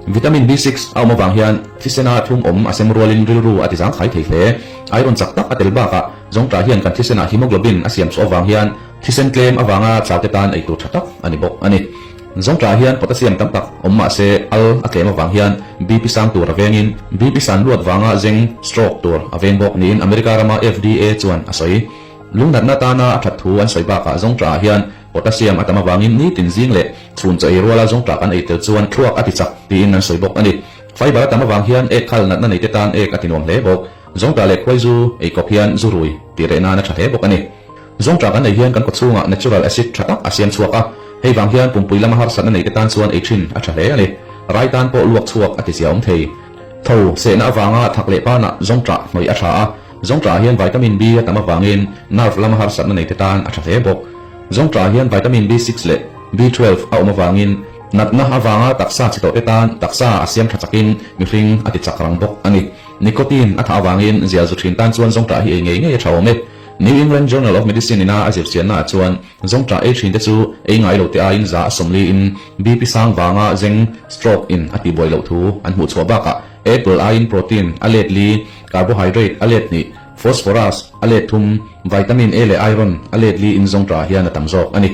Vitamin B6 a awm avang hian thisena thlum awm a sem rualin rilru a tizangkhai thei hle. Iron chak tak a tel bakah zawngṭah hian kan thisenah hemoglobin a siam chhuah avang hian thisen tlem avanga chaute tan ei tur ṭha tak a ni bawk a ni. Zawngṭah hian potassium tam tak awm mah se al a tlem avang hian BP sang tur a vengin BP san luat vanga zeng, stroke, tur a veng bawk niin America rama FDA chuan a sawi. Lungnatna tana a ṭhat thu an sawi bakah zawngṭahah hian Potassium a tam avangin nitin zing leh chhun chaw ei ruala zawngṭah kan ei tel chuan thluak a ti chak tiin an sawi bawk a ni. Fiber a tam avang hian ek khal natna neite tan ek a ti nuam hle bawk. Zawngṭah leh khuai zu ei kawp hian zu rui tih reh nan a ṭha hle bawk a ni. Zawngṭah kan ei hian kan kawchhungah natural acid ṭha tak a siam chhuak a, hei vang hian pumpui lama harsatna neite tan chuan ei ṭhin a ṭha hle a ni. Rai tan pawh luak chhuak a ti zia awm thei. Tho sehna avanga thak leh panah zawngṭah hnawih a ṭha a, Zawngṭah hian vitamin B a tam avangin nerve lama harsatna neite tan a ṭha hle bawk. Zawngṭah hian vitamin B6 leh B12 a awm avangin natna avanga taksa chhe tawhte tan taksa a siam ṭha chakin mihring a ti chak rang bawk a ni. Nicotine a thah avangin zial zu ṭhin tan chuan zawngṭah hi ei ngei ngei a ṭha awm e. New England Journal of Medicine ina a zirchiannaah chuan zawngṭah ei ṭhinte chu ei ngai lote aiin za a sawmliin BP sang vanga zeng, stroke, in a tihbuai loh thu an hmuh chhuah bakah Apple aiin protein a let li, carbohydrate a let hnih, phosphorus a let thum, vitamin A leh iron a let li in zawngṭah hian a tam zawk a ni.